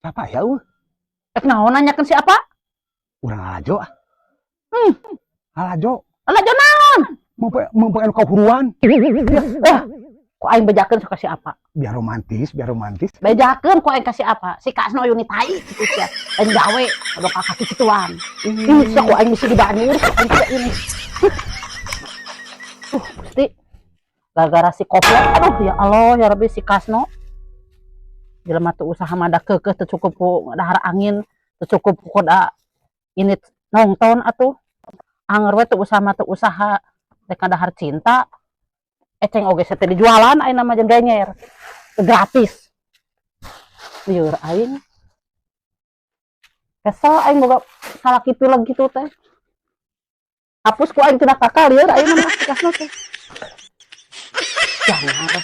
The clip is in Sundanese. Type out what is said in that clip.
Siapa ya eueuh? Ek naon nanyakeun si apa? Urang lalajo ah. Lalajo. Lalajo naon? Mau anu kahuruan. Eh, ku aing bejakeun sok ka si apa? Biar romantis, biar romantis. Bejakeun ku aing ka si apa? Si Kasno yuni tai kitu sia. Aing gawe ado ka kaki kituan. Ini sia ku aing mesti dibanjur aing teh ini. Gusti. Gara-gara si koplok, aduh ya Allah ya Rabbi, si Kasno. Jelema teu usaha mah da keukeuh teu cukup ku dahar angin, teu cukup ku da ini nongton atuh. Anger we teu usaha mah teu usaha rek dahar cinta. Eceng oge teh dijualan ayeuna mah jeung genyer. Gratis. Lieur aing. Kesel aing boga salaki pilek gitu teh. Hapus ku aing tina kakak, lieur aing mah si Kasno teh. Jangan.